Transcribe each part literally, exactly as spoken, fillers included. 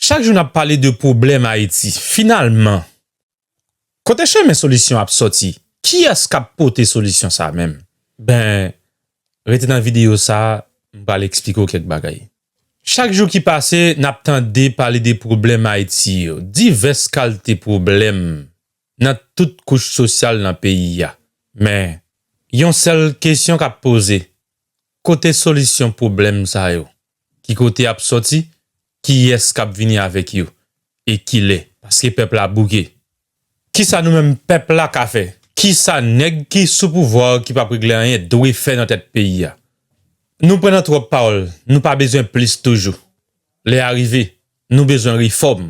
Chak jou n ap pale de pwoblèm Ayiti. Finalman, kote chemen solisyon ap sòti? Kiyès k ap pote solisyon sa menm? Ben, rete nan videyo sa, m pral eksplike w kèk bagay. Chak jou ki pase, n ap tande pale de pwoblèm Ayiti yo, divès kalte pwoblèm nan tout kouch sosyal nan peyi a. Men, yon sèl kesyon k ap poze, kote solisyon pwoblèm sa yo? Ki kote y ap sòti? Kiyès k ap vini avèk yo? E kilè? Paske pèp la bouke. Kisa nou menm pèp la ka fè? Kisa nèg ki sou pouvwa a ki p ap regle anyen dwe fè nan tèt peyi a? Nou pran nan twòp pawòl, nou pa bezwen plis toujou. Lè a rive, nou bezwen refòm,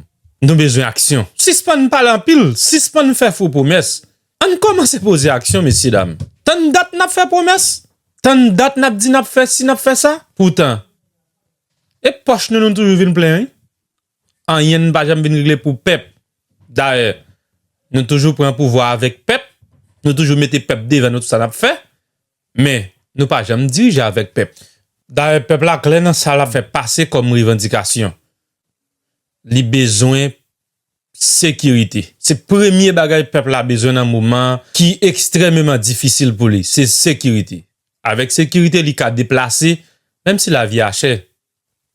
nou bezwen aksyon. Sispann pale anpil, sispann fè fo pwomès. Ann kòmanse poze aksyon, mesyedam. Tann dat n ap fè pwomès, tann dat n ap di n ap fè si, n ap fè sa. Poutan, e pòch nou, nou toujou vin plen, wi. Anyen n pa janm vin regle pou pèp. Dayè, nou toujou pran pouvwa avèk pèp, nou toujou mete pèp devan nan tout sa n ap fè, men nou pa janm dirije avèk pèp. Dayè, pèp la klè nan sa l ap fè pase kòm revandikasyon. Li bezwen sekirite. Se premye bagay pèp la bezwen nan moman ki ekstrèmeman difisil pou li, se sekirite. Avèk sekirite, li ka deplase, menm si lavi a chè.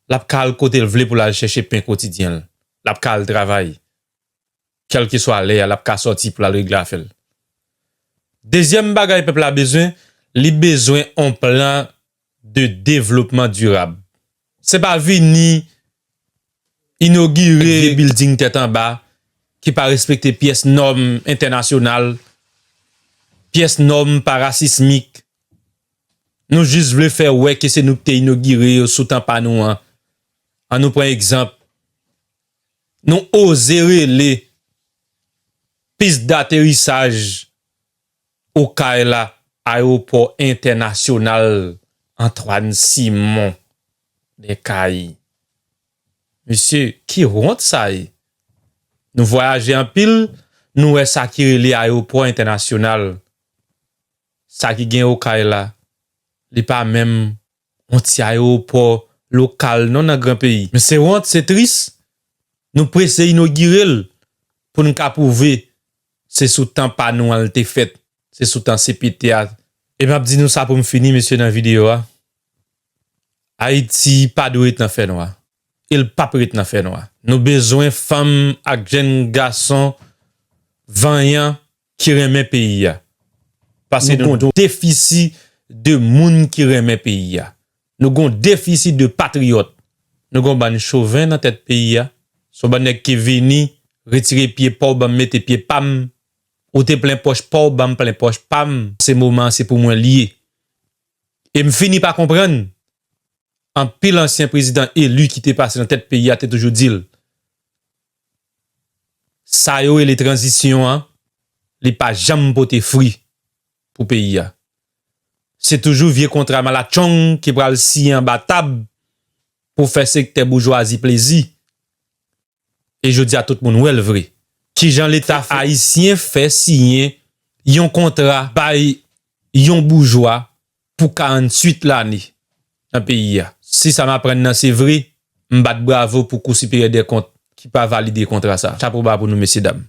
L ap ka al kote l vle pou l al chèche pen kotidyen l. L ap ka al travay. Kèlkeswa lè a, l ap ka sòti pou l al regle afè l. Dezyèm bagay pèp la bezwen, li bezwen on plan de devlopman dirab. Se pa vini inogire vye bilding tèt anba ki pa respekte pyès nòm entènasyonal, pyès nòm parasismik. Nou jis vle fè wè ke se nou ki te inogire yo sou tan pa nou an. Ann nou pran egzanp. Nou oze rele pis daterisaj Okay la, ayewopò entènasyonal Antoine Simon des Cayes. Mesye, ki wont sa ye? Nou vwayaje anpil, nou wè sa ki rele ayewopò entènasyonal. Sa ki gen Okay la, li pa menm yon ti ayewopò lokal non nan gran peyi. Men se wont, se tris. Nou prese inogire l pou n ka pwouve se sou tan pa nou an l te fèt. Se sou tan C P T a. E m ap di nou sa pou m fini, mesye, nan videyo a. Ayiti pa dwe ret nan fènwa. E l p ap ret nan fènwa. Nou bezwen fanm ak jèn gason vanyan ki renmen peyi a. Paske nou gon defisi de moun ki renmen peyi a. Nou gon defisi de patriyòt. Nou gon bann choven nan tèt peyi a. Se yon bann nèg ki vini retire pye pa w, ban m mete pye pa m. Ou te plen pòch pa w, ban m plen pòch pa m. Se moman an, se pou mwen l ye. E m fini pa konprann. Anpil ansyen prezidan eli ki te pase nan tèt peyi a te toujou di l, sa yo rele tranzisyon an, li pa janm pote fwi pou peyi a. Se toujou vye kontra malatchong ki pral siyen anba tab pou fè sektè boujwazi plezi. E jodi a tout moun wè l vre. Kijan Leta ayisyen fè siyen yon kontra bay yon boujwa pou karanntuit lane nan peyi a? Si sa m aprann nan se vre, m bat bravo pou Kou Siperyè dè Kont ki pa valide kontra sa. Chapo ba pou nou, mesyedam.